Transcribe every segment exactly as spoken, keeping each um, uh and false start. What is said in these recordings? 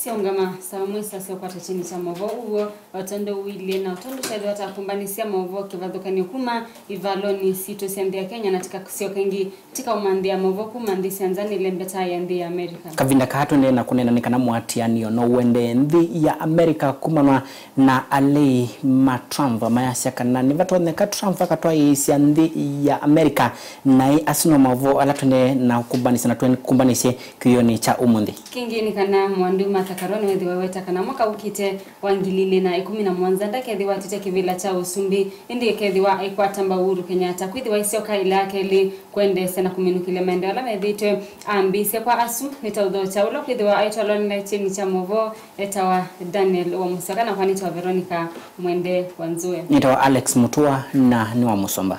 Syaũngama saa ũmwe saa sya ũkwata kyeni kya maũvoo ũw'o, o tondũ ũilyĩ na o tondũ twethĩwa takumbanĩsya maũvoo kĩvathũkany'o kuma ivalonĩ sitũ sya nthĩ ya Kenya na tikasyoka ĩngĩ tikauma nthĩ ya maũvoo kuma nthĩ sya nza nĩ lembeta ya nthĩ ya Amerika. Kavinda kaa tũendee na kũneena nĩ kana mũatĩanĩo no ũendee nthĩ ya Amerika kumanwa na alei ma Trump mayasya kana nĩvatonyeka Trump akatwaĩĩsya nthĩ ya Amerika. Naĩ asu no maũvoo ala tũendee na kũkumbanĩsya na tũkumbanĩsye kĩw'ũnĩ kya ũmũnthĩ. Kĩngĩ nĩ kana Mwandu Martha Karua nĩwethĩwa aweta kana mwaka ũkĩte wa ngili ilĩ na ĩkũmi na mũonza ndakethĩwa atĩte kĩvĩla kya ũsumbĩ, ĩndĩ ekethĩwa aikwata mbau Uhuru Kenyatta kwĩthĩwa isyoka ĩla ya kelĩ kwendeesya na kũminũkĩlya maendeeo ala methĩĩtwe ambĩĩsya. Kwa asu nĩ ta ũthokya ũla kwĩthĩwa aitwalwa nĩ kyeni kya maũvoo etawa Daniel wa Mũsyoka na kwanĩtwa Veronica Mwende wa Nzũe. Nĩtawa Alex Mutua na nĩ wa Mũsomba.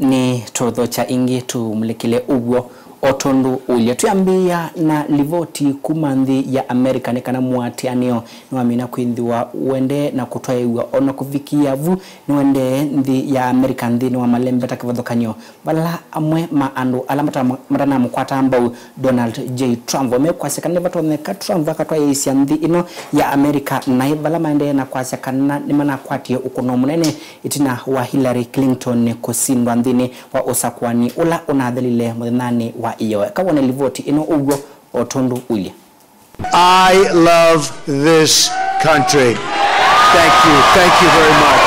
Nĩ tũthokya ĩngĩ tũmulĩkĩle ũw'o o tondũ ũilye. Twĩambĩĩa na livoti kuma nthĩ ya Amerika nĩ kana mũatĩanĩo nĩwamina kwĩthĩwa ũendee na kũtwaĩĩw'a o na kũvikĩĩa vu nĩwendee nthĩ ya Amerika nthĩnĩ wa malembeta kĩvathũkany'o vala amwe ma andũ ala matana- matanamũkwata mbau Donald J Trump mekwasya kana nĩvatonyeka Trump akatwaĩĩsya nthĩ ĩno ya Amerika naĩ vala maendee na kwasya kana nĩmanakwatie ũkũno mũnene ĩtina wa Hillary Clinton kũsindwa nthĩnĩ wa ũsakũani ũla ũnathelile mũthenyanĩ wa ĩyoo. Eka wone livoti ĩno ũw'o o tondũ ũilye. I love this country. Thank you. Thank you very much.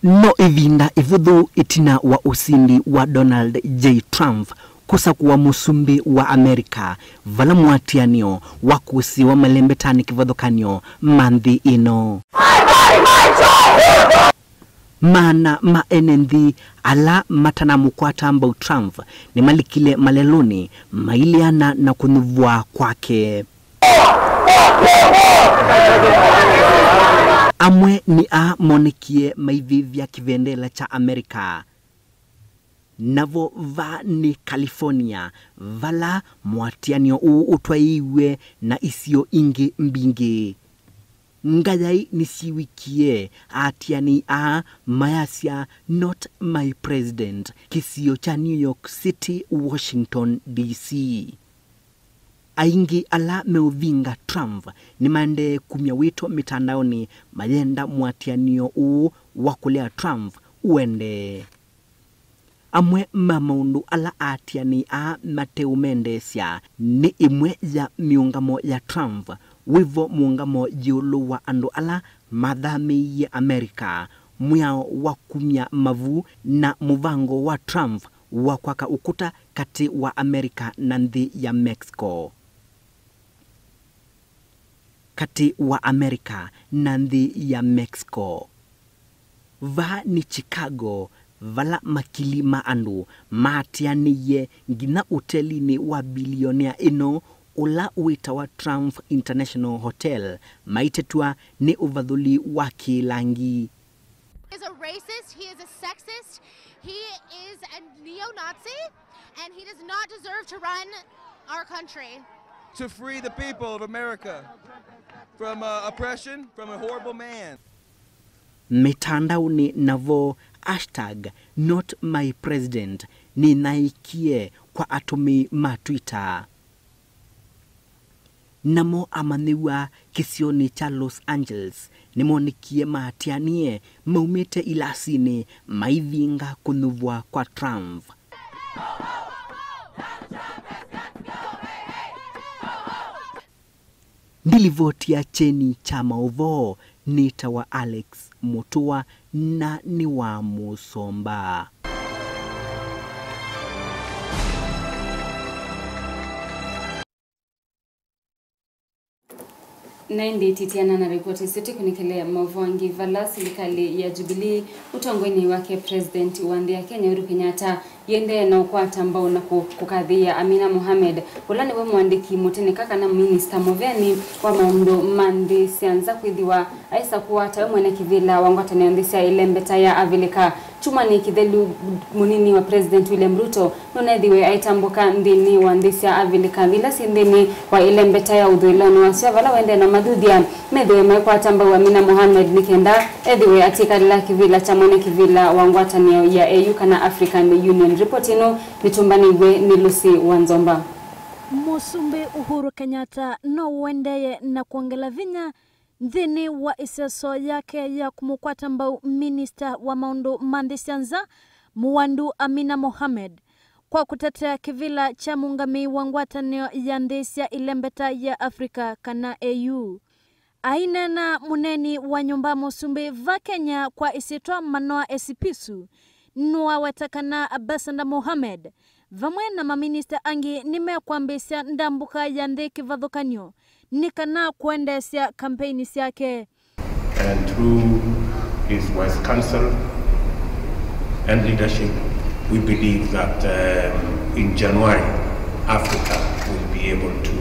No ĩvinda ĩvũthũ ĩtina wa ũsindi wa Donald J Trump kũsakũwa mũsumbĩ wa Amerika, vala mũatĩanĩo wa kũsĩwa malembetanĩ kĩvathũkany'o ma nthĩ ĩno. Maana ma ene nthĩ ala matanamũkwata mbau Trump nĩmalikile malelũnĩ maileana na kũnyuvwa kwake. Amwe nĩ aa monekie maivĩvya kĩvendela kya Amerika. Navo vaa nĩ California, vala mũatĩanĩo ũũ ũtwaĩĩw'e na isio ingĩ mbingĩ. Ngayai nĩsyĩw'ĩkie aatĩanĩi aa mayasya "Not my president" kĩsio kya New York City, Washington D C. Aingĩ ala meũvinga Trump nĩmaendee kumya wĩto mĩtandaonĩ mayenda mũatĩanĩo ũũ wa kũlea Trump ũendee. Amwe ma maũndũ ala aatĩanĩi aa mateũmendeesya nĩ ĩmwe ya mĩũngamo ya Trump, wĩvo mũũngamo ĩũlũ wa andũ ala mathamĩĩie Amerika, mwĩao wa kumya mavu, na mũvango wa Trump wa kwaka ũkũta katĩ wa Amerika na nthĩ ya Mexico. Katĩ wa Amerika na nthĩ ya Mexico. Vaa nĩ Chicago, vala makili ma andũ maatĩanĩie nginya ũtelinĩ wa bilionea ĩno ũla wĩtawa Trump International Hotel, maitetw'a nĩ ũvathũli wa kĩlangi. He is a racist, he is a sexist, he is a neo-Nazi, and he does not deserve to run our country. To free the people of America from uh, oppression, from a horrible man. Mĩtandaonĩ navo, hashtag not my president nĩnaĩkie kwa atũmĩi ma Twitter. Namo amanyĩw'a kĩsionĩ kya Los Angeles nĩmonekie maatĩanĩe maumĩte ilasinĩ maivinga kũnyuvwa kwa Trump. Ndilivoti ya kyeni kya maũvoo nĩtawa Alex Mũtũa na nĩ wa Mũsomba. Na ĩndĩ titiana na ripoti isu, tũkunĩkĩle maũvoo angĩ vala silikalĩ ya Jubilee ũtongoinĩ wake President wa nthĩ ya Kenya Uhuru Kenyatta Yĩendee na ũkwata mbau na kũ-, kũkathĩĩa Amina Mohamed, ũla nĩwe mũandĩki mũtĩnĩka kana minista mũveani wa maũndũ ma nthĩ sya nza, kwĩthĩwa aisakũwa tawe mwene kĩvĩla wa ngwatanĩo nthĩ sya ĩlembeta ya Avilika. Kyumwanĩ kĩthelu, mũnini wa President William Ruto nũneethiwe aitambũka nthĩnĩ wa nthĩ sya Avilika ila syĩ nthĩnĩ wa ĩlembeta ya ũthũĩlonĩ wa sua, vala waendee na mathuthya methĩwe maikwata mbau Amina Mohamed nĩ kenda ethĩwe atyĩkalĩla kĩvĩla kya mwene kĩvĩla wa ngwatanĩo ya A U kana African Union. Ripoti ĩno nĩtũmbanĩw'e nĩ Lucy Wanzomba. Mũsumbĩ Uhuru Kenyatta no ũendee na kwongela vinya nthĩnĩ wa ĩseso yake ya kũmũkwata mbau minista wa maũndũ ma nthĩ sya nza, mũwandu Amina Mohamed, kwa kũtetea kĩvĩla kya mũngamĩi wa ngwatanĩo ya nthĩ sya ĩlembeta ya Africa kana A U. Aineena mũneeni wa nyũmba ya mũsumbĩ va Kenya kwa ĩsyĩtwa Manoa Esipisu, nũaweta kana Ambassador Mohamed vamwe na maminista angĩ nĩmekwambĩĩsya ndambũka ya nthĩ kĩvathũkany'o nĩ kana kũendeesya kampeini syake. And through his wise counsel and leadership, we believe that, um, in January, Africa will be able to,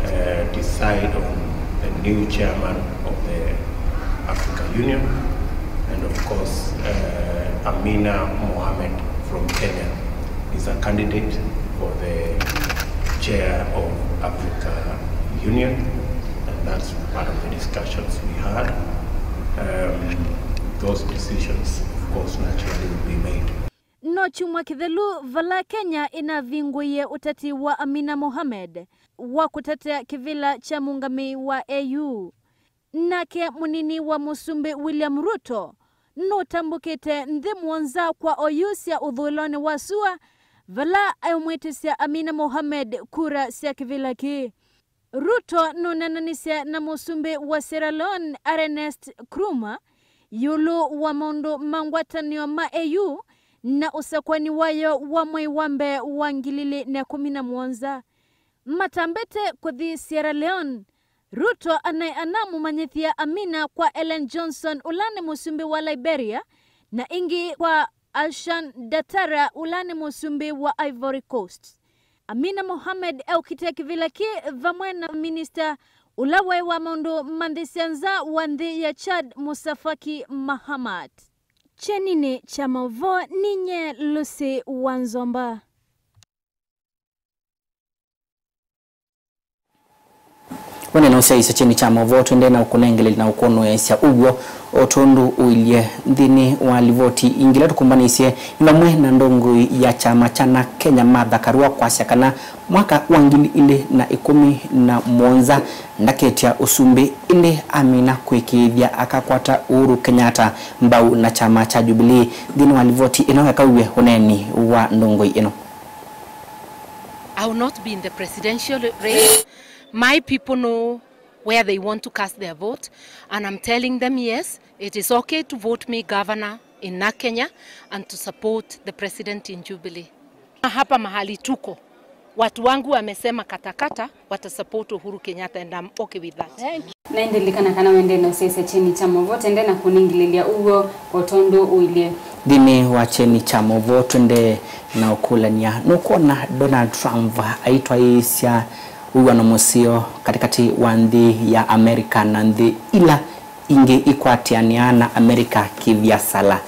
uh, decide on the new chairman of the Africa Union, and of course, uh, Amina Mohamed from Kenya is a candidate for the chair of Africa Union, and that's part of the discussions we had. Um, those decisions, of course, naturally will be made. No kyumwa kĩthelu vala Kenya ĩnavingũie ũteti wa Amina Mohamed wa kũtetea kĩvĩla kya mũngamĩi wa A U. Nake mũnini wa mũsumbĩ William Ruto nũtambũkĩte nthĩ mũonza kwa oyu sya ũthũĩlonĩ wa sua, vala eũmwĩtĩsya Amina Mohamed kura sya kĩvĩla kĩĩ. Ruto nũneenanisye na mũsumbĩ wa Sierra Leone Ernest Kruma ĩũlũ wa maũndũ ma ngwatanĩo ma A U na ũsakũani wayo wa mwei wa mbee wa ngili ilĩ na ĩkũmi na mũonza. Matambĩte kũthi Sierra Leone, Ruto anaĩ anamũmanyĩthya Amina kwa Ellen Johnson, ũla nĩ mũsumbĩ wa Liberia, na ĩngĩ kwa Alshan Ouattara, ũla nĩ mũsumbĩ wa Ivory Coast. Amina Mohamed eũkitĩa kĩvĩla kĩ vamwe na minista ũla waĩ wa maũndũ ma nthĩ sya nza wa nthĩ ya Chad, Musa Faki Mahamat. Kyeninĩ kya maũvoo, ninyie Lucy Wanzomba. Wene na ũsyaĩĩsya kyeni kya maũvoo, twendee na ũkũnengelelya na ũkũnũĩĩsya ũw'o o tondũ ũilye. Nthĩnĩ wa livoti ingĩ ila tũkũmbanĩisye, nĩ vamwe na ndongoi ya kyama kya na Kenya Martha Karua kwasya kana mwaka wa ngili ilĩ na ĩkũmi na mũonza ndaketya ũsumbĩ, ĩndĩ amina kwĩkĩĩthya akakwata Uhuru Kenyatta mbau na kyama kya Jubilee. Nthĩnĩ wa livoti ĩno, eka wĩw'e ũneeni wa ndongoi ĩno. I will not be in the presidential race. My people know where they want to cast their vote, and I'm telling them, yes, it is okay to vote me governor in Narc Kenya and to support the president in Jubilee. Hapa mahali tuko, watu wangu wamesema katakata, watasupport Uhuru Kenyatta, and I'm okay with that. Thank you. Na ĩndĩ lilikana kana wendee na ũsyaĩĩsya kyeni kya maũvoo, tendee na kũningĩlĩlya ũw'o o tondũ ũilye. Nthĩnĩ wa kyeni kya maũvoo, twendee na ũkũlany'a, nũkwona Donald Trump aitwaĩĩsya wĩw'ano mũseo katĩkatĩ wa nthĩ ya Amerika na nthĩ ila ingĩ ikwatĩanĩaa na Amerika kĩviasala?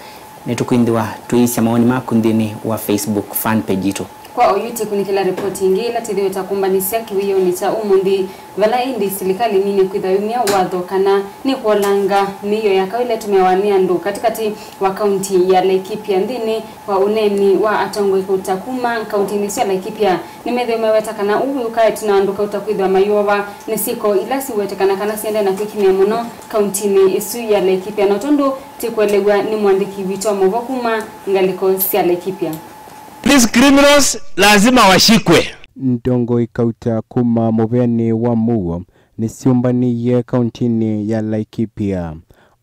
Nĩtũkwĩthĩwa tũiisya mawoni maku nthĩnĩ wa Facebook fan page yitũ. Kwa oyu tĩkunĩkĩla ripoti ĩngĩ ĩla tĩthĩwe ta kũmbanĩsya kĩwĩonĩ kya ũmũnthĩ, vala ĩndĩ silikalĩ nini kwĩthwa yumya watho kana nĩkwolanga mĩio ya kawaita ĩla ĩtũmĩawa nĩ andũ katĩkatĩ wa kaunti ya Laikipia. Nthĩnĩ wa ũneeni wa atongoi kauta kuma kauntinĩ sya Laikipia, nĩmethĩwe meweta kana ũu wĩũka ĩtina wa andũ kauta kwĩthwa mayũawa nĩ syĩko ila siwetekana kana siendee na kwĩkimĩa mũno kauntinĩ ĩsu ya Laikipia, na tondũ tĩkũelew'a nĩ mũandĩki witũ wa maũvoo kuma ngalĩko sya Laikipia. These criminals lazima washikwe. Ndongoi kauta kuma mũvĩanĩ wa mũuo nĩsyũmbanĩie kauntinĩ ya Laikipia.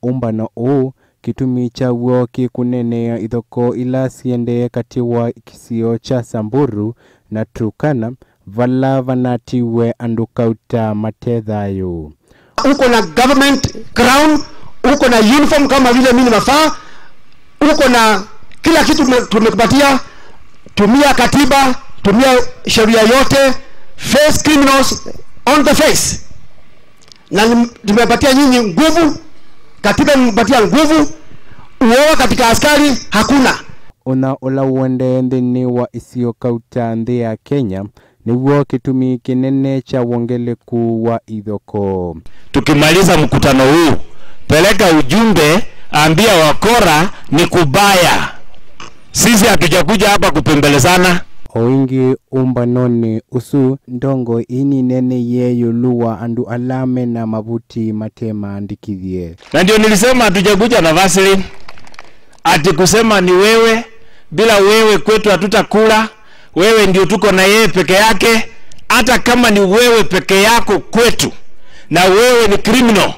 Ũmbano ũũ kĩtumi kyaw'o kĩ kũneenea ithokoo ila siendee katĩ wa kĩsio kya Samburu na Turkana, vala vanatiwe andũ kauta mate thayũ. Uko na government crown, uko na uniform kama vile mimi nimevaa, uko na kila kitu tume-, tumekupatia, Tumia katiba, tumia sheria yote, face criminals on the face. Na nim- tumepatia nyinyi nguvu, katiba imepatia nguvu, uoga katika askari hakuna. Ũna ũla ũendee nthĩnĩ wa isio kauta nthĩ ya Kenya nĩw'o kĩtumi kĩnene kya wongeleku wa ithoko. Tukimaliza mkutano huu, peleka ujumbe, ambia wakora ni kubaya. Sisi hatujakuja hapa kupembelezana. O ĩngĩ ũmbanonĩ ũsu, ndongoi ĩnĩneeneie ĩũlũ wa andũ ala mena mavuti mate maandĩkĩthye. Na ndio nilisema hatujakuja na Vaseline. Ati kusema ni wewe, bila wewe kwetu hatutakula, wewe ndio tuko na yeye peke yake. Hata kama ni wewe peke yako kwetu, na wewe ni criminal,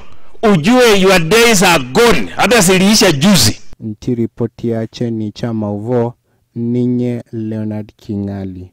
ujue your days are gone. Hata ziliisha juzi. Nĩ ripoti ya kyeni kya maũvoo, ninyie Leonard King'ali.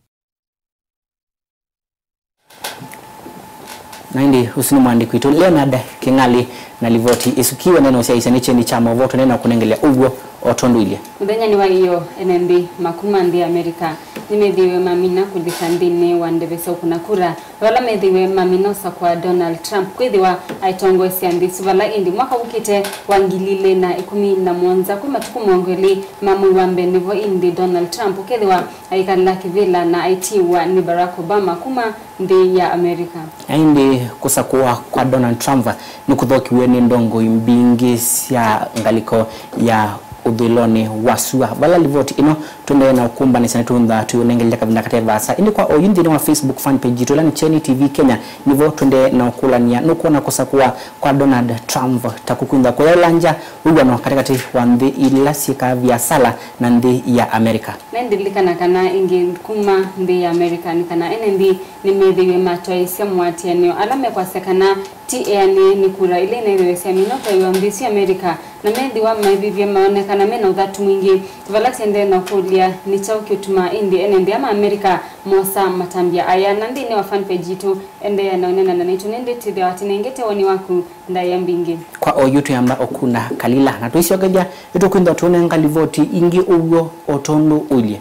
Na ĩndĩ ũsu nĩ mwandĩki witũ Leonard King'ali na livoti ĩsu. Kiwa neno syaisya nĩ kyeni kya maũvoo tũnena kũnengelea ũw'o o tondũ ilye. Mũthenyanĩ wa ĩyoo, ene nthĩ ma kuma nthĩ ya Amerika nĩmethĩiwe mamina kũlika nthĩnĩ wa ndeve sya ũkũna kura, vala methĩiwe mamina ũsakũa Donald Trump kwĩthĩwa aitongoesya nthĩ ĩsu vala ĩndĩ mwaka ũkĩte wa ngili ilĩ na ĩkũmi na mũonza kwĩ matukũ mĩongo ĩlĩ ma mwei wa mbee nĩvo ĩndĩ Donald Trump ũkethĩwa aikala kĩvĩla na aitiĩwa nĩ Barack Obama kuma nthĩ ya Amerika. Na ĩndĩ kũsakũa kwa Donald Trump nĩkũthokiw'e nĩ ndongoi mbingĩ sya ngalĩko ya ũthũĩlonĩ wa sua. Vala livoti ĩno tũendee na ũkũmbanĩsya nĩtũnza tũyũnengelile kavinda kate vaasa. Ĩndĩ kwa oyu nthĩnĩ wa Facebook fan page yitũ ĩla nĩ Kyeni T V Kenya, nĩvo tũendee na ũkũlany'a nũkwona kũsakũa kwa Donald Trump ta kũkwĩnza kũyaĩlangya wĩw'ano katĩkatĩ wa nthĩ ila syĩkaa viasala na nthĩ ya Amerika. Na ĩndĩ lilikana kana ĩngĩ kuma nthĩ ya Amerika nĩ kana ene nthĩ nĩmethĩiwe matwaĩĩsya moatĩanĩo ala mekwasya kana ti eanĩe nĩ kura ila inaĩthĩwe syamina ũtwaĩwa nthĩ sya Amerika, na methĩwa maivĩvye maonekana mena ũthatu mwingĩ, vala tiendee na ũkũlya nĩ kyaũ kĩũtumaa ĩndĩ ene nthĩ ama Amerika mosa matambya aya. Na nthĩnĩ wa fan page yitũ, endeea na ũneenany'a naitũ nĩndĩ twĩthĩawa tũnengete woni waku ndaĩa mbingĩ. Kwa oyu twĩamba ũkuna kalila na tũisyokethya, nĩtũkwĩthwa tũũnenga livoti ingĩ ũw'o o tondũ ũilye.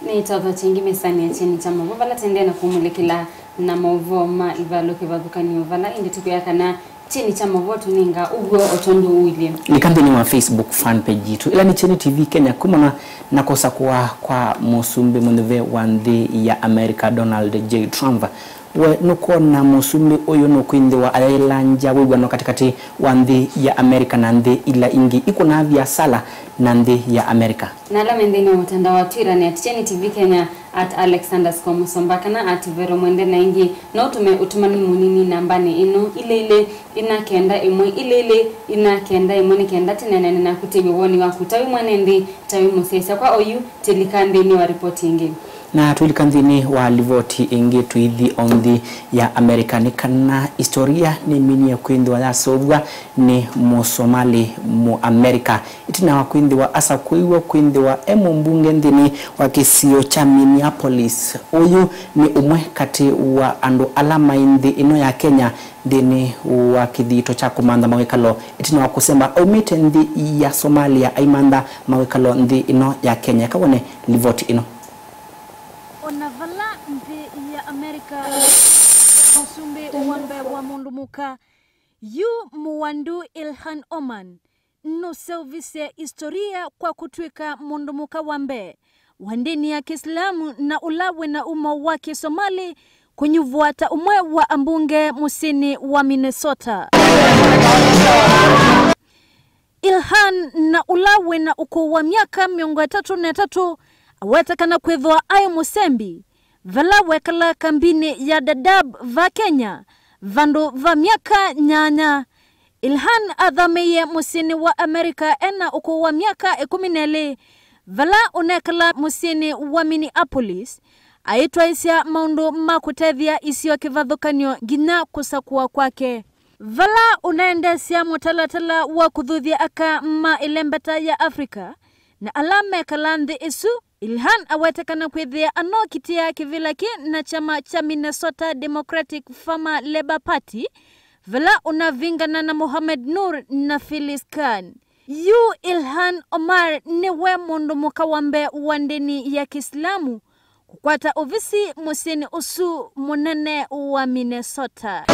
Nĩ totho kĩngĩ mĩsanĩ ya kyeni kya maũvoo vala tendee na kũmũlĩkĩla na maũvoo ma ivalũkyo kĩvathũkany'o vala ĩndĩ tũkwĩa kana kyeni kya maũvoo tũnenga ũw'o o tondũ ũilye. Lika nthĩnĩ wa Facebook fan page yitũ ĩla nĩ Kyeni T V Kenya kumana na kũsakũa kwa mũsumbĩ mũnyuve wa nthĩ ya America Donald J Trump. We nũkwona mũsumbĩ ũyũ nũkwĩthĩwa ayaĩlangya wĩw'ano katĩkatĩ wa nthĩ ya Amerika na nthĩ ila ingĩ ikũnaa viasala na nthĩ ya Amerika? Na ala me nthĩnĩ wa mũtandao wa Twitter nĩ at Kyeni T V Kenya, at Alexander Scott Musomba, kana at Vero Mwende na ingĩ. No ũtũme ũtũmani mũnini nambanĩ ĩno, ilĩ ilĩ, ina kenda ĩmwe, ilĩ ilĩ, ina kenda ĩmwe, nĩ kenda tũneenane naku tũiw'e woni waku ta wĩ mwene nthĩ, ta wĩ mũsyaĩĩsya. Kwa oyu, tũlika nthĩnĩ wa ripoti ĩngĩ. Na twĩlika nthĩnĩ wa livoti ĩngĩ, tũithi o nthĩ ya Amerika, nĩ kana historia nĩminie kwĩthĩwa yaseũvw'a nĩ Mũsomali Mũamerika ĩtina wa kwĩthĩwa asakũiwe kwĩthĩwa e mũmbunge nthĩnĩ wa kĩsio kya Minneapolis. Ũyũ nĩ ũmwe katĩ wa andũ ala maĩ nthĩ ĩno ya Kenya nthĩnĩ wa kĩthito kya kũmantha mawĩkalo ĩtina wa kũsemba aumĩte nthĩ ya Somalia aimantha mawĩkalo nthĩ ĩno ya Kenya. Eka wone livoti ĩno. O na vala nthĩ ya Amerika mũsumbĩ wa mbee wa mũndũ mũka, yu mũwandu Ilhan Omar nũseũvisye historia kwa kũtw'ĩka mũndũ mũka wa mbee wa ndĩni ya Kĩsilamu na ũla wĩ na umo wa Kĩsomali kũnyuvwa ta ũmwe wa ambunge mũsyĩnĩ wa Minnesota. Ilhan, na ũla wĩ na ũkũũ wa myaka mĩongo ĩtatũ na ĩtatũ, awetekana kwĩthwa aĩ mũsembi vala wekalaa kambinĩ ya Dadaab va Kenya vandũ va myaka nyanya. Ilhan athamĩie mũsyĩnĩ wa Amerika ena ũkũũ wa myaka ĩkũmi na ĩlĩ, vala ũnekalaa mũsyĩnĩ wa Minneapolis, aitwaĩsya maũndũ ma kũtethya isio kĩvathũkany'o nginya kũsakũa kwake, vala ũnaendeesya mũtalatala wa kũthuthya aka ma ĩlembeta ya Africa na ala mekalaa nthĩ ĩsu Ilhan awetekana kwĩthĩa anokitĩa kĩvĩla kĩ na kyama kya Minnesota Democratic Farmer Labor Party, vala ũnavingana na Mohamed Nur na Phyllis Khan. Yu Ilhan Omar nĩwe mũndũ mũka wa mbee wa ndĩni ya Kĩsilamu kũkwata ovisi mũsyĩnĩ ũsu mũnene wa Minnesota.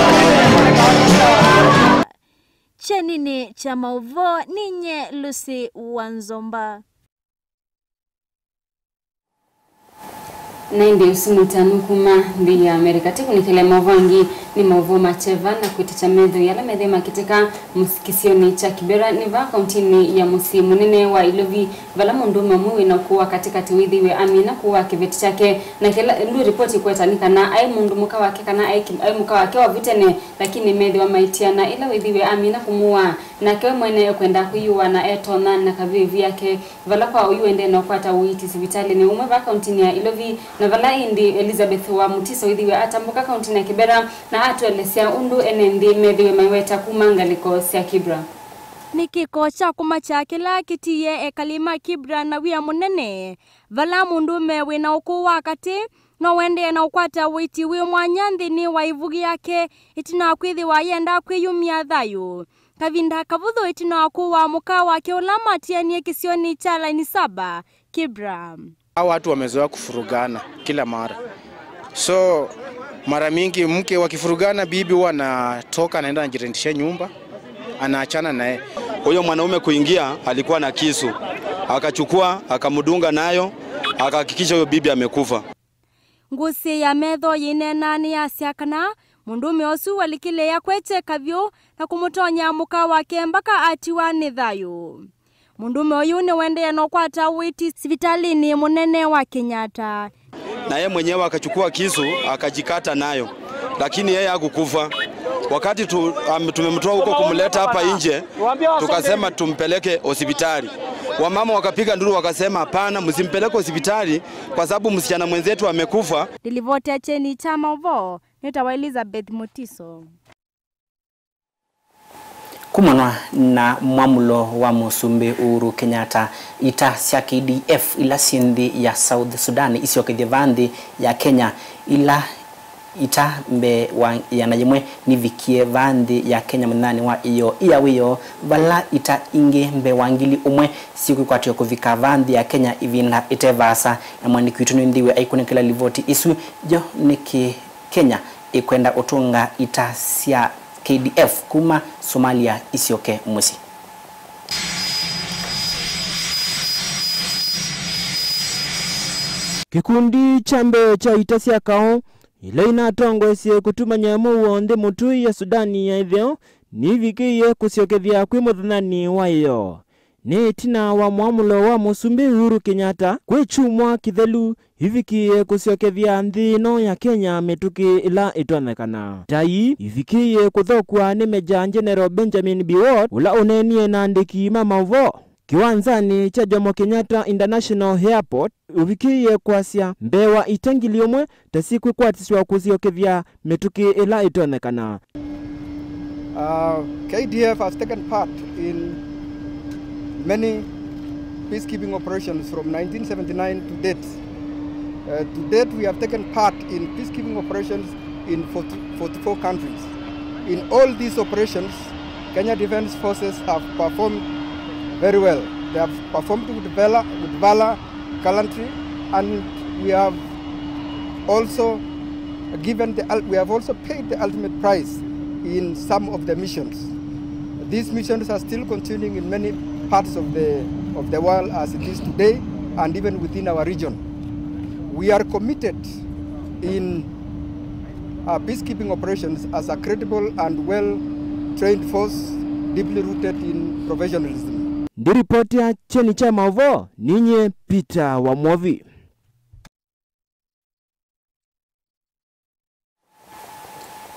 Kyeninĩ kya maũvoo, ninyie Lucy Wanzomba. Na ĩndĩ ũsu mũtanu kuma nthĩ ya Amerika. Tũkunĩkĩle maũvoo angĩ, nĩ maũvoo ma kyeva na kwĩtĩkya methĩo ala methĩe makĩtĩka kĩsionĩ kya Kibera, nĩ vaa kauntinĩ ya mũsyĩ mũnene wa Ilovi, vala mũndũũme ũmwe wĩna ũkũũ wa katĩkatĩ wĩthĩiwe amina kũũa kĩveti kyake. Na kĩla ĩndũ ripoti ĩkweta nĩ kana aĩ mũndũ mũka wake, kana aĩ ki-, aĩ mũka wake wa vu tene, lakini methĩwa maitiana ĩla wĩthĩiwe amina kũmũũa. Nake we mwene ekwenda kwĩyũa na etonya na kavĩvi yake. Vala kwa oyu ũendee na ũkwata ũiiti sivitalĩnĩ ũmwe vaa kauntinĩ ya Ilovi, na vala ĩndĩ Elizabeth wa Mutiso wĩthĩiwe atambũka kauntinĩ ya Kibera na atũelesya ũndũ ene nthĩ methĩwe maiweta kuma ngalĩko sya Kibra. Nĩ kĩko kya kũmakya kĩla kĩtiie ekali ma Kibra na wia mũnene, vala mũndũũme wĩna ũkũũ wa katĩ no ũendee na ũkwata ũiiti wĩ mwanya nthĩnĩ wa ĩvugi yake ĩtina wa kwĩthĩwa yenda kwĩyumya thayũ. Kavinda kavũthũ ĩtina wa kũũa mũka wake ũla matianie kĩsionĩ kya Laini Saba, Kibra. Hawa watu wamezoea kufurugana kila mara. So, mara mingi mke wakifurugana, bibi huwa anatoka, anaenda anajirentishia nyumba, anaachana naye. Huyo mwanaume kuingia, alikuwa na kisu. Akachukua, akamdunga nayo, akahakikisha huyo bibi amekufa. Ngũsĩ ya metho yĩneena nĩyasya kana mũndũũme ũsu walikĩlĩĩa kweteka vyũ na kũmũtonya mũka wake mbaka atiwa nĩ thayũ. Mũndũũme ũyũ nĩwendee na ũkwata ũiiti sivitalĩnĩ mũnene wa Kenyatta. Na yeye mwenyewe akachukua kisu akajikata nayo, lakini yeye hakukufa. Wakati tu, am, tumemtoa huko kumleta hapa nje, tukasema tumpeleke hospitali. Wamama wakapiga nduru wakasema, "Hapana, msimpeleke hospitali kwa sababu msichana mwenzetu amekufa." Ndilivoti ya kyeni kya maũvoo nĩ ta wa Elizabeth Mutiso. Kumanwa na mwamũlo wa Mũsumbĩ Uhuru Kenyatta, ita sya K D F ila syĩ nthĩ ya South Sudan isyokethye vaa nthĩ ya Kenya, ila ita mbee wa ĩana yĩmwe nivikie vaa nthĩ ya Kenya mũthenyanĩ wa ĩyoo, ĩa wĩoo, vala ita ingĩ mbee wa ngili ũmwe syĩkwĩkwatĩwa kũvika vaa nthĩ ya Kenya ĩvinda ĩte vaasa. Na mwandĩki witũ nĩwĩthĩiwe aikũnĩkĩla livoti ĩsu. Yo nĩkĩ Kenya ĩkwenda ũtũnga ita sya K D F kuma Somalia isyoke mũsyĩ? Kĩkundi kya mbee kya ita sya kaũ ila inatongoesye kũtumany'a mũuo nthĩ mũtũi ya Sudani ya ĩtheo nivikĩie kũsyokethya kwĩ mũthenyanĩ wa ĩyoo. Nĩ ĩtina wa mwamũlo wa Mũsumbĩ Uhuru Kenyatta kwĩ kyumwa kĩthelu ivikĩie kũsyokethya nthĩ ĩno ya Kenya mĩtũkĩ ĩla ĩtonyekana. Ta ii ivikĩie kũthokwa nĩ Major General Benjamin Biwott, ũla ũneenie na andĩki ma maũvoo kĩwanzanĩ kya Jomo Kenyatta International Airport, ũvikĩie kwasya mbee wa ita ngili ũmwe ta syĩkwĩkwatĩsw'a kũsyokethya mĩtũkĩ ĩla ĩtonyekana. Uh, K D F has taken part in many peacekeeping operations from nineteen seventy-nine to date. Uh, to date, we have taken part in peacekeeping operations in forty, forty-four countries. In all these operations, Kenya Defence Forces have performed very well. They have performed with valor, with valor, gallantry, and we have also given the ul-, we have also paid the ultimate price in some of the missions. These missions are still continuing in many parts of the, of the world as it is today, and even within our region. We are committed in uh, peacekeeping operations as a credible and well-trained force, deeply rooted in professionalism. Ndi ripoti ya kyeni kya maũvoo, ninyie Peter wa Mwovi.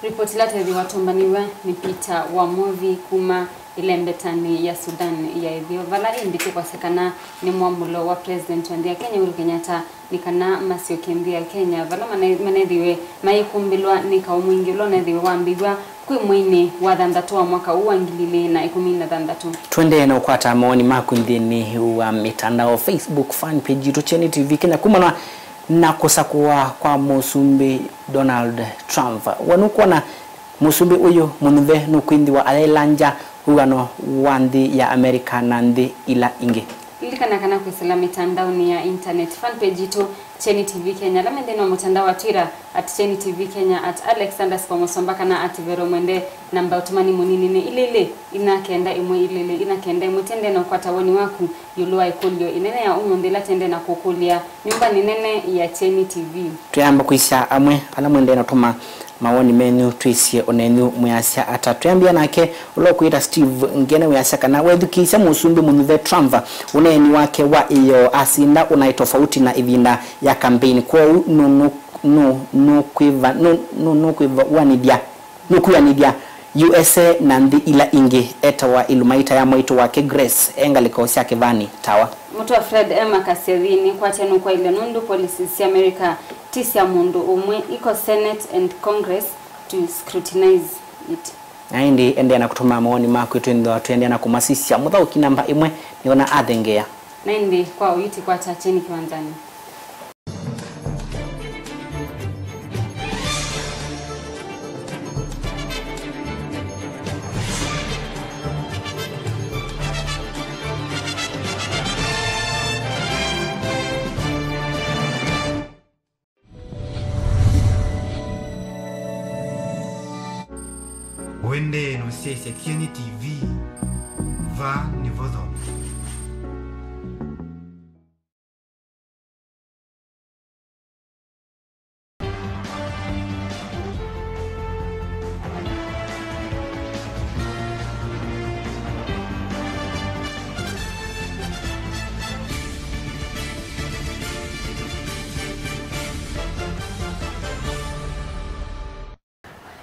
Ripoti ĩla twethĩwa tũmbaniw'a nĩ Peter wa Mwovi kuma ĩlembetanĩ ya Sudan ya Ĩtheo, vala ĩndĩ tũkwasya kana nĩ mwamũlo wa President wa nthĩ ya Kenya, Uhuru Kenyatta, nĩ kana masyoke nthĩ ya Kenya, vala mane-, manethĩwe mayĩkumbĩlwa nĩ kaũ mwingĩ ũla ũnethĩwe wambĩw'a kwĩ mweinĩ wa thanthatũ wa mwaka ũũ wa ngili ilĩ na ĩkũmi na thanthatũ. Tũendee na ũkwata mawoni maku nthĩnĩ wa mĩtandao, Facebook fan page yitũ Kyeni T V Kenya, kumana na kũsakũwa kwa Mũsumbĩ Donald Trump. We nũkwona Mũsumbĩ ũyũ mũnuthe nũkwĩthĩwa ayĩlangya wĩw'ano wa nthĩ ya Amerika na nthĩ ila ingĩ? Lilikana kana kwĩsĩla mĩtandaonĩ ya internet, fan page yitũ Kyeni T V Kenya, ala me nthĩnĩ wa mũtandao wa Twitter at Kyeni T V Kenya, at Alex underscore Musomba, kana at Vero Mwende. Namba ũtũmani mũnini nĩ ilĩ ilĩ, ina kenda ĩmwe ilĩ ilĩ, ina kenda ĩmwe. Tũendee na ũkwata woni waku ĩũlũ wa ĩkũlyo ĩnene ya ũmũnthĩ ĩla tũendee na kũkũlya nyũmbanĩ nene ya Kyeni T V. Twĩamba kwĩsya amwe ala mwendee na ũtũma mawoni menyu, twĩsye o nenyu mwĩasya ata. Twĩambĩa nake ũla ũkwĩta Steve Ngene, wĩasya kana wethukĩĩsya Mũsumbĩ mũnuthe Trump, ũneeni wake wa ĩyoo asinda ũnaĩ tofauti na ĩvinda ya campaign, kwoou nũ-, nũ-, nũ-, nũkwĩva-, nũ-, nũ-, nũkwĩvanĩthya nũkwĩanĩthya U S A na nthĩ ila ingĩ. Etawa ĩlumaita ya mwaitũ wake Grace, e ngalĩko sya Kĩvani, Tawa. Mũtũa Fred e Makasya, thiĩ nĩkwatya nũkwaĩlya nũndũ policies sya America ti sya mũndũ ũmwe, iko Senate and Congress to scrutinize it. Na ĩndĩ endeea na kũtũma mawoni maku, twĩthĩwa tũendeea na kũmasisya. Mũthaũki namba ĩmwe nĩona athengeea. Na ĩndĩ kwa ũiiti kwata Kyeni Kĩwanzanĩ. Ũendee na ũsyaĩĩsya Kyeni T V. Vaa nĩvo Thome.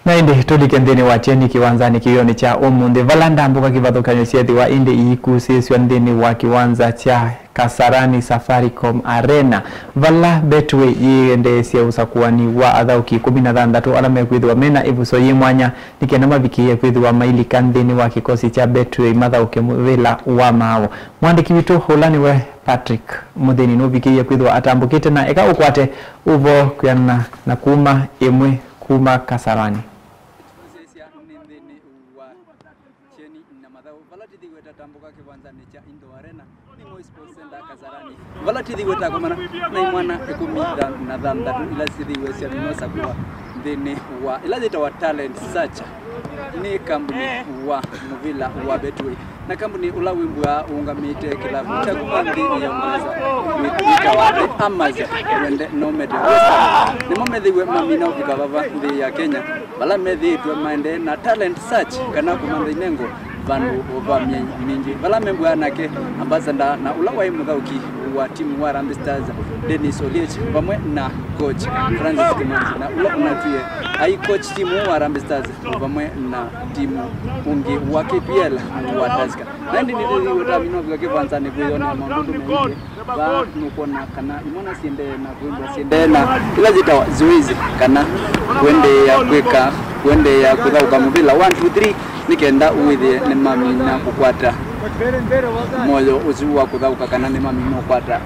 Na ĩndĩ tũlike nthĩnĩ wa Kyeni Kĩwanzanĩ kĩwĩonĩ kya ũmũnthĩ, vala ndambũka kĩvathũkany'o syeethĩwa ĩndĩ iikusĩĩsw'a nthĩnĩ wa kĩwanza kya Kasarani Safaricom Arena, vala Betway yĩendeesya ũsakũani wa athaũki ĩkũmi na thanthatũ ala mekwĩthĩwa mena ĩvuso yĩ mwanya nĩ kenda mavikĩĩe kwĩthĩwa mailika nthĩnĩ wa kĩkosi kya Betway mathaũke mũvĩla wa maaũ. Mũandĩki witũ ũla nĩwe Patrick Mũthĩni nũvikĩĩe kwĩthĩwa atambũkĩte na eka ũkwate ũvoo kwĩanana na kuma ĩmwe kuma Kasarani. Tũsyaĩĩsya nĩ nthĩnĩ wa Kyeni na mathaũ, vala tĩthĩwe tatambũka kĩwanzanĩ kya Indo Arena, nĩ Moi Sports Center Kasarani, vala tĩthĩwe takomana na imwana ĩkũmi na thanthatũ ila syĩthĩwe syamina ũsakũwa nthĩnĩ wa ĩla yĩtawa Talent Search. Nĩ kambuni wa mũvĩla wa Betway. Na kambuni ũla wĩmbũaa ũũngamĩte kĩlavu kya kuma nthĩ ya Ũngelesa wĩ-, wĩtawa The Hammers, wende no mete West Ham. Nĩmo methĩiwe mamina ũvika vava nthĩ ya Kenya, vala methĩĩtwe maendee na talent search, kana kũmantha inengo vandũ va myei mingĩ, vala membũaa nake ambassador na ũla waĩ mũthaũki wa timu wa Harambee Stars, Dennis Oliech, vamwe na coach Francis Kimanzi, na ũla ũnatwie ai coach timu wa Harambee Stars vamwe na timu ũngĩ wa K P L wa Tusker. Na ĩndĩ nĩtwĩthĩiwe tamina ũvika kĩwanzanĩ kwĩyonea maũndũ maingĩ. Vaa nũkwona kana imwana syendee na kwĩmbwa syendee na ĩla yĩtawa zoezi, kana kũendeea kwĩka, kũendeea kũthaũka mũvĩla one, two, three, nĩ kenda wĩthĩe nĩmamina kũkwata moyo ũsu wa kũthaũka, kana nĩmamina ũkwata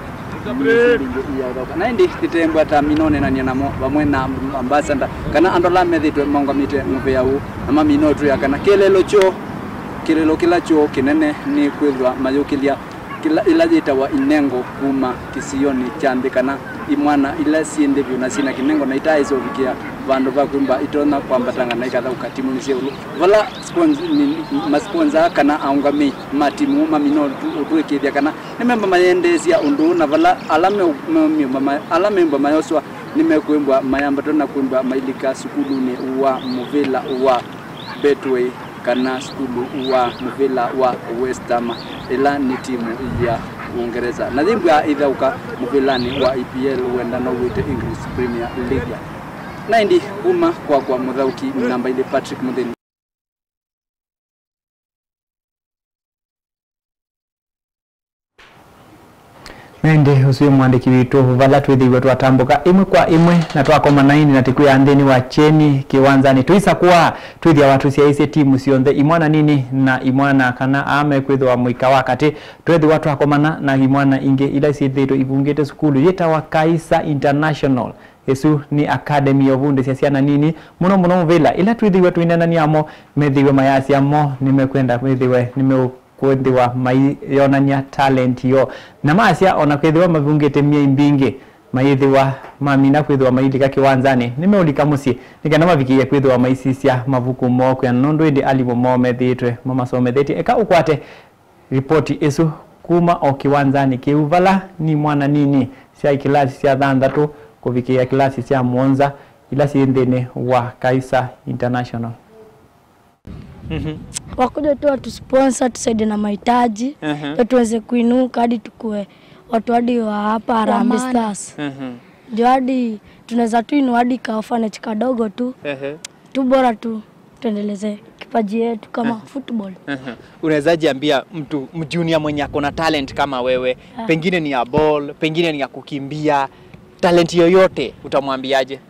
Na ĩndĩ nĩtembwa ta minonenany'a namo vamwe na ambassador kana andũ ala methĩtwe maũngamĩte mũvĩa ũũ, na mamina ũtwĩa kana kĩeleelo kyoo, kĩeleelo kĩla kyoo kĩnene nĩ kwĩthwa mayũkĩlya kĩla, ĩla yĩtawa inengo kuma kĩsionĩ kya nthĩ, kana imwana ila syĩ nthĩ vyũ na syĩna kĩnengo na itaaĩsa ũvikĩa vandũ va kwĩmba itonya kwambatanga na ikathaũka timunĩ sya ĩũlũ, vala spons-, ni, masponsa kana aũngamĩi ma timu mamina ũtu-, ũtũĩkĩĩthya kana nĩmemba mayendeesya ũndũ ũũ, na vala ala me-, meũmĩũmba ma-, ala membwa mayoswa nĩmekwĩmbwa mayambatwe na kwĩmbwa mailika sukulunĩ wa mũvĩla wa Betway kana sukulu wa mũvĩla wa West Ham, ĩla nĩ timu ya Ũngelesa, na yĩmbwa ĩthaũka mũvĩlanĩ wa E P L, wenda no wĩte English Premier League. Na ĩndĩ kuma kwakwa mũthaũki namba ilĩ Patrick Mũthĩni. Ũsu wĩ mũandĩki witũ, vala twĩthĩiwe twatambũka ĩmwe kwa ĩmwe na twakomana ĩndĩ na tĩkwĩa nthĩnĩ wa kyeni kĩwanzanĩ. Tũisakũa, twĩthĩawa tũsyaĩĩsye timu syonthe, imwana nini na imwana kana aa mekwĩthĩwa mũika wa katĩ. Twethĩwa twakomana na imwana ingĩ ila syĩthĩĩtwe ivungĩte sukulu yĩtawa Kaisa International. Ĩsu nĩ academy ya ũvundĩsya syana nini, mũno mũno mũvĩla. Ĩla twĩthĩiwe tũineenany'a mo, methĩiwe mayasya mo nĩmekwenda methĩwe nĩmeũkwĩthĩwa maiyonany'a talent yoo. Na masya o na kwĩthĩwa mavungĩte myei mbingĩ, mayĩthĩwa mamina kwĩthĩwa mailika kĩwanzanĩ, nĩmeũlika mũsyĩ nĩ kana mavikĩĩe kwĩthĩwa maisisya mavuku moo kwĩana nũndũ ĩndĩ alimũ moo methĩĩtwe mamasomethetye. Eka ũkwate ripoti ĩsu kuma o kĩwanzanĩ kĩu, vala ni mwana nini sya ikilasi sya thanthatũ kũvikĩĩa kilasi sya mũonza ila syĩ nthĩnĩ wa Kaisa International. Mhm. Wakuja tu watusponsor, tusaidie na mahitaji, ehe, ndio tuweze kuinuka hadi tukue watu hadi wa hapa Harambee Stars. Mhm. Ndio hadi tunaweza tu inua hadi ka orphanage kadogo tu. Ehe. Tu bora tu tuendeleze kipaji yetu kama, ehe, football. Ehe. Unawezaje ambia mtu mjunior mwenye ako na talent kama wewe, ah, pengine ni ya ball, pengine ni ya kukimbia, talent yoyote, utamwambiaje?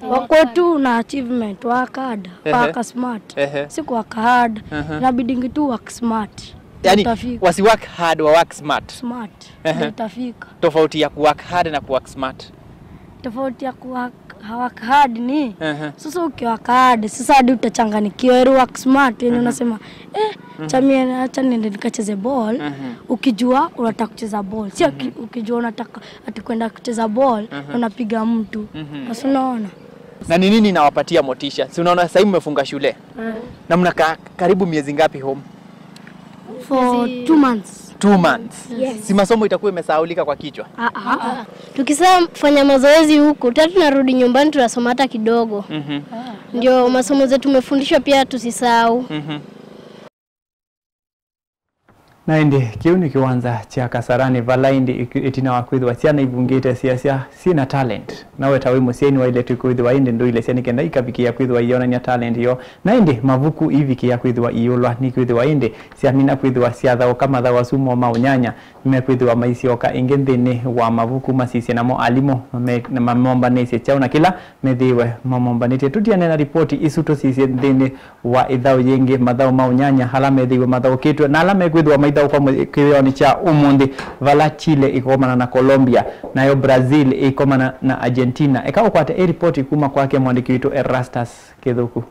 Wako tu na achievement, work hard, ehe, work smart. Ehe. Si work hard, ehe, inabidingi tu work smart. Yani, utafika. Wasi work hard, wa work smart. Smart, ehe, ndio utafika. Tofauti ya ku work hard na ku work smart. Tofauti ya ku work, work hard ni, ehe, sasa uki work hard, sasa hadi utachanganyikiwa, eri work smart, yenye, mhm, unasema, eh, mhm, chamie, acha niende nikacheze ball. Mhm. Ukijua unataka kucheza ball. Sio ki-, mhm, ukijua unataka ati kwenda kucheza ball, mhm, na unapiga mtu. Mhm. Sasa unaona? Na ni nini inawapatia motisha? Si unaona sasa hivi mmefunga shule? Mm. Na mnakaa karibu miezi ngapi home? For two months. Two months. Yes. Si masomo itakuwa imesahaulika kwa kichwa? Ah, ah. Tukisafanya mazoezi huku, tena tunarudi nyumbani tunasoma hata kidogo. Mhm. Ndio masomo zetu tumefundishwa pia tusisahau. Mhm. Na ĩndĩ, kĩu nĩ kĩwanza kya Kasarani, vala ĩndĩ ĩk-, ĩtina wa kwĩthĩwa syana ivungĩte syasya syĩ na talent. Nawe ta wĩ mũsyai nĩwaĩle tu kwĩthĩwa ĩndĩ ndũilesya nĩ kenda ikavikĩĩa kwĩthĩwa iyonany'a talent yoo. Na ĩndĩ, mavuku iivikĩĩa kwĩthĩwa iiũlwa nĩkwĩthĩwa ĩndĩ syamina kwĩthĩwa syathaũka, mathaũ asu moo ma ũnyanya nĩmekwĩthĩwa maisyoka ĩngĩ nthĩnĩ wa mavuku masisye namo alimũ mame-, na mamombanĩsye kyaũ na kĩla methĩiwe mamombanĩtye. Tũtiane na ripoti isu, tũsisye nthĩnĩ wa ĩthaũ yĩngĩ, mathaũ ma ũnyanya ala methĩiwe mathaũkĩtw'e na ala mekwĩthĩwa maithaũkwa mũ-, kĩwĩonĩ kya ũmũnthĩ, vala Chile ĩkomana na Colombia, nayo Brazil ĩkomana na Argentina. Eka ũkwate ĩ ripoti kuma kwake mwandĩki witũ Erastus Kĩthũku.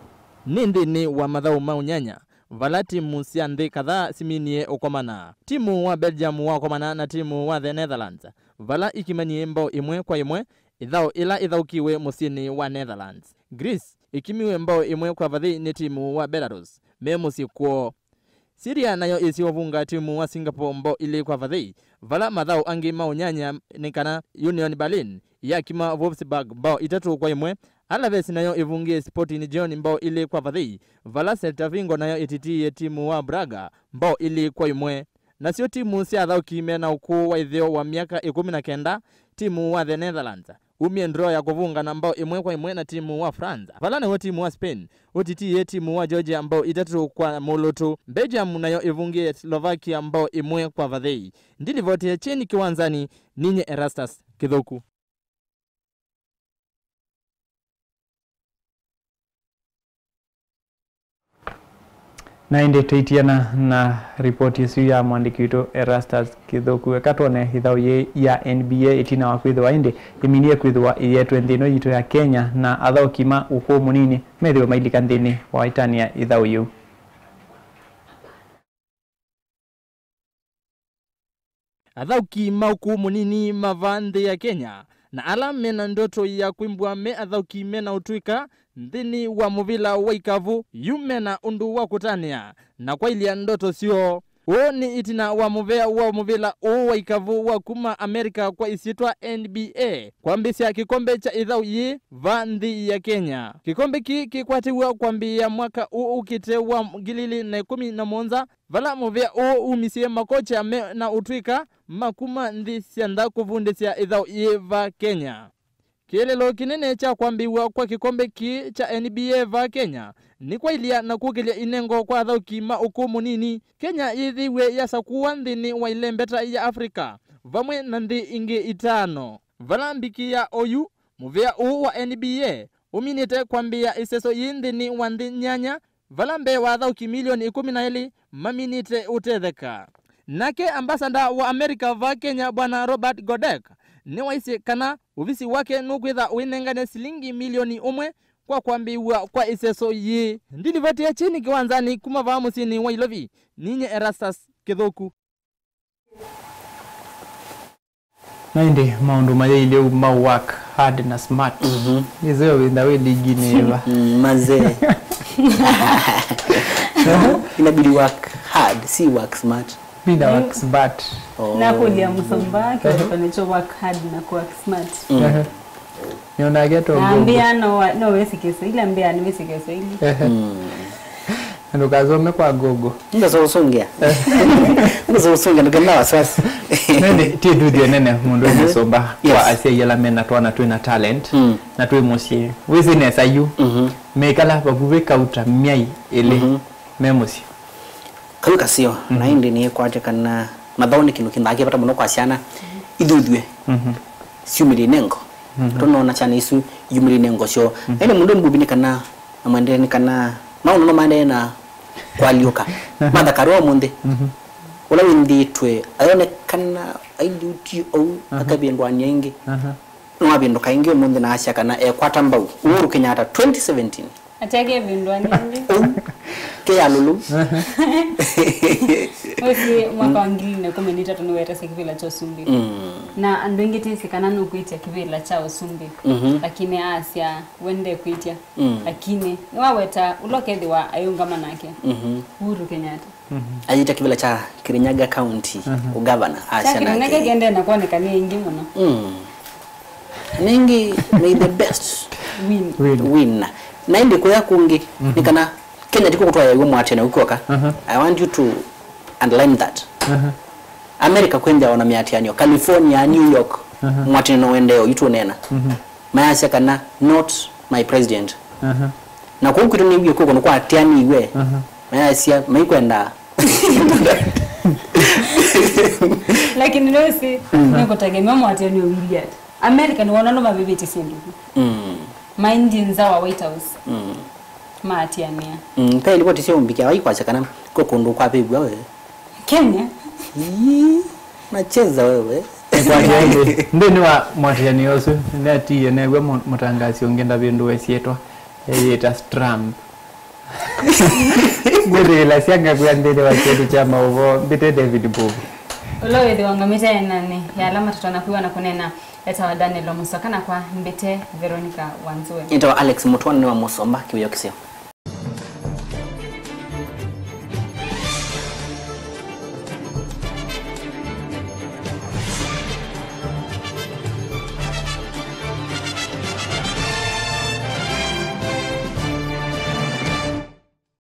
Nĩ nthĩnĩ wa mathaũ ma ũnyanya, vala timu sya nthĩ kadhaa siminie ũkomana. Timu wa Belgium wakomana na timu wa the Netherlands, vala ikimanie mbao ĩmwe kwa ĩmwe, ĩthaũ ĩla ĩthaũkiwe mũsyĩnĩ wa Netherlands. Greece ĩkimiwe mbao ĩmwe kwa vathei nĩ timu wa Belarus me mũsyĩ kwoo. Syria nayo ĩsĩ ũvunga timu wa Singapore mbao ilĩ kwa vathei, vala mathaũ angĩ ma ũnyanya nĩ kana Union Berlin yakima Wolfsburg mbao itatũ kwa ĩmwe, Alaves nayo ĩvungĩe Sporting Gijon mbao ilĩ kwa vathei, vala Celta Vigo nayo ĩtitiie timu wa Braga mbao ilĩ kwa ĩmwe. Nasyo timu sya athaũki me na ũkũũ wa ĩtheo wa myaka ĩkũmi na kenda, timu wa the Netherlands umie draw ya kũvungana mbao ĩmwe kwa ĩmwe na timu wa France, vala naw'o timu wa Spain ũtitiie timu wa Georgia mbao itatũ kwa mũlũtũ. Belgium nayo ĩvungĩe Slovakia mbao ĩmwe kwa vathei. Ndilivotee kyeni kĩwanzanĩ, ninye Erastus Kĩthũku. Na ĩndĩ tũitiana na ripoti ĩsu ya mwandĩki witũ Erastus Kĩthũku, eka twone ĩthaũ yĩĩ ya N B A ĩtina wa kwĩthĩwa ĩndĩ ĩminie kwĩthĩwa ĩyetwe nthĩ ĩno yitũ ya Kenya, na athaũki ma ũkũũ mũnini methĩwe mailika nthĩnĩ wa ĩtanĩa ĩthaũ yĩu. Athaũki ma ũkũũ mũnini ma vaa nthĩ ya Kenya, na ala me na ndoto ya kwĩmbwa me athaũki me na ũtw'ĩka nthĩnĩ wa mũvĩla wa ikavũ, yu me na ũndũ wa kũtanĩa na kwaĩlya ndoto syoo. Ũũ nĩ ĩtina wa mũvea wa mũvĩla ũũ wa ikavũ wa kuma Amerika kwa ĩsyĩtwa N B A kwambĩsya kĩkombe kya ĩthaũ yĩĩ vaa nthĩ ya Kenya. Kĩkombe kĩĩ kĩkwatĩw'a kwambĩĩa mwaka ũũ ũkĩte wa ngili ilĩ na ĩkũmi na mũonza, vala mũvea ũũ wumisye makocha me na ũtw'ĩka ma kuma nthĩ sya nza kũvundĩsya ĩthaũ yĩĩ vaa Kenya. Kĩeleelo kĩnene kya kwambĩĩw'a kwa kĩkombe kĩĩ kya N B A vaa Kenya nĩ kwaĩlya na kũkĩlya inengo kwa athaũki ma ũkũũ mũnini. Kenya yĩthĩiwe yasakũwa nthĩnĩ wa ĩlembeta ya Africa vamwe na nthĩ ingĩ itano. Vala mbikĩa oyu, mũvĩa ũũ wa N B A ũminĩte kwambĩĩa ĩseso yĩ nthĩnĩ wa nthĩ nyanya, vala mbee wa athaũki milioni ĩkũmi na ilĩ maminĩte ũtetheka. Nake ambasada wa Amerika va Kenya, Bwana Robert Godek, nĩwaisye kana ovisi wake nũkwĩtha ũinengane silingi milioni ũmwe kwa kwambĩĩw'a kwa ĩseso yĩĩ. Ndilivatĩa kyeni kĩwanzanĩ kuma vaa mũsyĩnĩ wa Ilovi, ninye Erastus Kĩthũku. Na ĩndĩ maũndũ mayailye ũu ma work hard na smart. Mhm. Nĩseo wĩtha wĩ liginĩ ĩva. Mm, mazee. Inabidi work hard, si work smart. Mina work smart. Oh. Nakũlya mũsomba kĩvathũkany'o kya work hard na work smart. Mm. Ehe. Nĩonake to Google. Nambĩa no wa- no wĩsĩ Kĩswahili, ambĩa nĩwĩsĩ Kĩswahili. Ehe. Mm. Na ndũkasome kwa Google. Ndũsũsũngĩa. Ndũsũsũngĩa, ndũkenda wasiwasi. Nene, ti ĩthuthyo nene mũndũ wĩ mũsomba. Yes. Kwa asyai ala mena twana twĩna talent, mm, na twĩ mũsyĩ. Wĩsĩ nesa yu. Mhm. Mekala vakuvĩ kauta myai ĩlĩ, mhm, me mũsyĩ. Kau kaseo, mhm, na ĩndĩ nĩkwatya kana mathaũ nĩ kĩndũ kĩndaa kĩ vata mũno kwa syana ithuthw'e, mhm, syumĩlye inengo. Mhm. Tũnoona syana isu yumĩlye inengo syoo. Mhm. Na ĩndĩ mũndũ mbuvi nĩ kana, na mwendelee nĩ kana, maũndũ no maendelee na kũalyũka. Aha. Martha Karua ũmũnthĩ, mhm, ũla wĩnthĩĩtwe ayonekana ailiutie ou, aha, akavĩndũanĩa ĩngĩ. Aha. Nĩwavĩndũka ĩngĩ ũmũnthĩ na asya kana ekwata mbau Uhuru Kenyatta twenty seventeen. Ateke vĩndũanĩ ĩngĩ. Ũu, ke ya lũlũ. Wĩsĩ mwaka wa ngili ilĩ na ĩkũmi na itatũ nĩwetasya kĩvĩla kya ũsumbĩ. Mm. Na andũ aingĩ twĩsĩ kana nũkwĩtya kĩvĩla kya ũsumbĩ. Mhm. Lakini asya, we ndekwĩtya. Mm. Lakini nĩwaweta ũla ũkethĩwa ayĩũngama nake. Mhm. Uhuru Kenyatta. Mhm. Ayĩtya kĩvĩla kya Kirinyaga County, mhm, ũgavana, asya nake. Nake kĩendee na kwoneka nĩ aingĩ mũno. Mm. Nĩngĩ, may the best win. Win. Win. Na ĩndĩ kũya kũngĩ, mhm, nĩ kana Kenya tiko kũtwaĩaw'a mũatĩanĩo ũkyoka. Mhm. I want you to underline that. Mhm. America kwĩnthĩawa na mĩatĩanĩo. California, New York, mhm, mũatĩanĩo ũendee oyu tũneena. Mhm. Mayasya kana not my president. Aha. Na kũu kwitũ nĩw'ie kwĩ kũndũ kwatĩanĩw'e. Aha. Mayasya maikwenda. Lakini nĩwĩsĩ, mm, nĩkũtegemea mũatĩanĩo ũilyĩ ata. America nĩwona no mavĩvĩtye syĩndũ. Mm. Maindi nza wa White House. Mm. Maatĩanĩa. Mm, pe livoti sya ũmbikĩa vaikwasya kana kwĩ kũndũ kwavĩvw'a we. Kenya? Ii, unacheza wewe. Kwa kweli, nthĩnĩ wa mũatĩanĩo ũsu, nĩatiie neew'a mũ- mũtangaasi ũngĩ ndavĩndũe syĩtwa, eyĩta Trump. Ngwĩthĩkĩlasya ngakwĩa nthĩnĩ wa kĩndũ kya maũvoo, mbĩte David Mbuvi. Ũla wĩthĩwa ngamĩte enanĩ ya ala matatona kwĩw'a na kũneena, etawa Daniel Wamusoka, nakwa mbĩte Veronica Wanzue. Nĩtawa Alex Mũtwana, nĩ wa Mũsomba, kĩwĩo kĩseo.